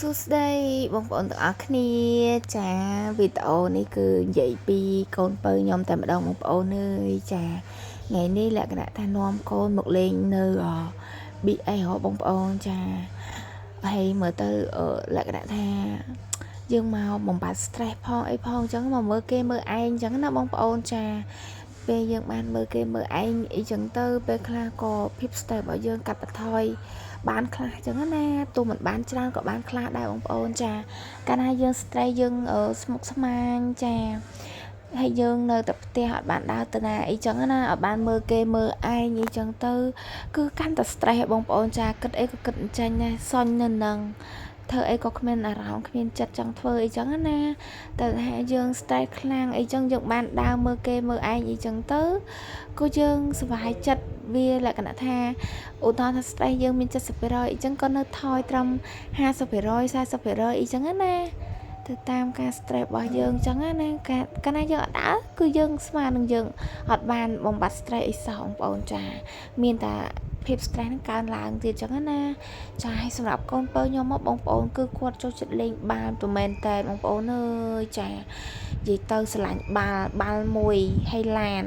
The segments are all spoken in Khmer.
សួស្តីបងប្អូនទាំងអស់គ្នាចាវីដេអូនេះគឺនិយាយពីកូនពៅខ្ញុំតែម្ដងបងប្អូនអើយចាថ្ងៃនេះលក្ខណៈថានាំកូនមកលេងនៅ BA ហ៎បងប្អូនចាហើយមើលទៅលក្ខណៈថាយើងមកបំបត្តិ stress ផងអីផងអញ្ចឹងមកមើលគេមើលឯងអញ្ចឹងណាបងប្អូនចាពេលយើងបានមើលគេមើលឯងអីចឹងទៅពេលខ្លះក៏ភាព stress របស់យើងកាត់បន្ថយបានខ្លះចឹងណាទោះមិនបានច្រើនក៏បានខ្លះដែរបងប្អូនចាកាលណាយើង stress យើងស្មុគស្មាញចាហើយយើងនៅតែផ្ទះអត់បានដើរទៅណាអីចឹងណាអត់បានមើលគេមើលឯងអីចឹងទៅគឺកាន់តែ stress បងប្អូនចាគិតអីក៏គិតអញ្ចឹងដែរសុញនៅនឹងធ្វើអីក៏គ្មានអារម្មណ៍គ្មានចិត្តចង់ធ្វើអីចឹងណាតែថាយើង stress ខ្លាំងអីចឹងយើងបានដើរមើលគេមើលឯងអីចឹងទៅក៏យើងសប្បាយចិត្តវាលក្ខណៈថាឧទាហរណ៍ថា stress យើងមាន70%អីចឹងក៏នៅថយត្រឹម50% 40%អីចឹងណាទៅតាមការ stress របស់យើងចឹងណាកាកាលណាយើងអត់ដើរគឺយើងស្មើនឹងយើងអត់បានបំបត្តិ stress អីសោះបងប្អូនចាមានតែភាព stress ហ្នឹងកើនឡើងទៀតចឹងណាចាឲ្យសម្រាប់កូនពៅខ្ញុំមកបងប្អូនគឺគាត់ចូលចិត្តលេងបាល់ទៅមែនតើបងប្អូនអើយចានិយាយទៅស្រឡាញ់បាល់បាល់មួយហើយឡាន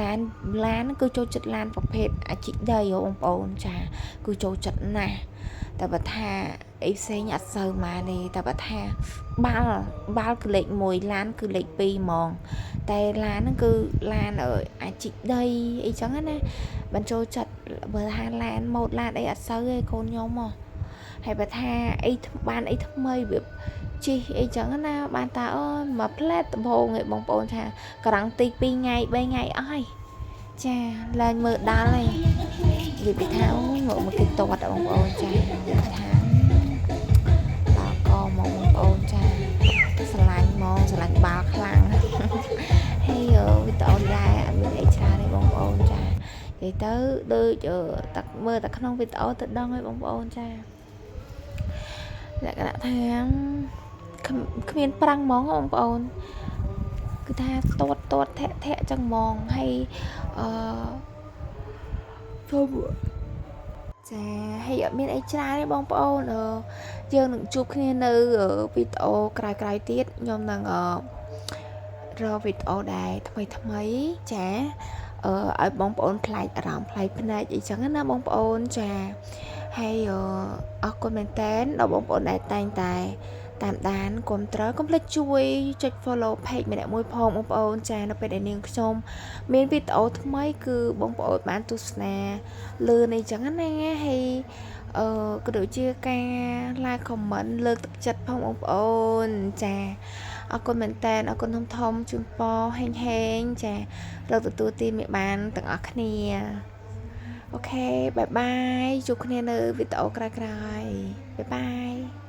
ឡានឡានគឺចូលចិត្តឡានប្រភេទអាជីកដីបងប្អូនចាគឺចូលចិត្តណាស់តែបើថាអីផ្សេងអត់សូវមកទេតែបើថាបាល់បាល់គឺលេខ1ឡានគឺលេខ2ហ្មងតែឡានហ្នឹងគឺឡានអាជីកដីអីចឹងណាបញ្ចូលចិត្តបើថាឡានម៉ូតឡានអីអត់សូវទេកូនខ្ញុំហ៎ហើយបើថាអីបានអីថ្មីវាជិះអីចឹងណាបានតាអូមួយផ្លែតដំបងឯងបងប្អូនថាក្រង់ទី2ថ្ងៃ3ថ្ងៃអស់ហើយចាឡើងមើលដល់ហើយនិយាយពីថាអូមកមកគេតតបងប្អូនចាថាដល់កមកបងប្អូនចាស្រឡាញ់ហ្មងស្រឡាញ់បាល់ខ្លាំងហើយវីដេអូនេះដែរអត់មានអីច្រើនទេបងប្អូនចានិយាយទៅដូចតាមើលតែក្នុងវីដេអូទៅដឹងហើយបងប្អូនចាលក្ខណៈថាគ្មានប្រាំងហ្មងបងប្អូនគឺថាតតតធាក់ធាក់ចឹងហ្មងហើយអឺធ្វើចាហើយអត់មានអីច្រើនទេបងប្អូនយើងនឹងជួបគ្នានៅវីដេអូក្រោយៗទៀតខ្ញុំនឹងអឺរកវីដេអូដែរថ្មីថ្មីចាអឺឲ្យបងប្អូនប្លែកអារម្មណ៍ប្លែកភ្នែកអីចឹងណាបងប្អូនចាហើយអរគុណមែនតើដល់បងប្អូនដែលតែងតែតាមដានគ្រប់ត្រកុំភ្លេចជួយចុច follow page ម្នាក់មួយផងបងប្អូនចានៅពេលដែលនាងខ្ញុំមានវីដេអូថ្មីគឺបងប្អូនបានទស្សនាលឿនអីចឹងណាហើយអឺក៏ដូចជាការ like comment លើកទឹកចិត្តផងបងប្អូនចាអរគុណមែនតើអរគុណធំធំជូនពរហេងហេងចារកទទួលទីមេបានទាំងអស់គ្នាOK bye bye ជួបគ្នានៅវីដេអូក្រោយៗ bye bye.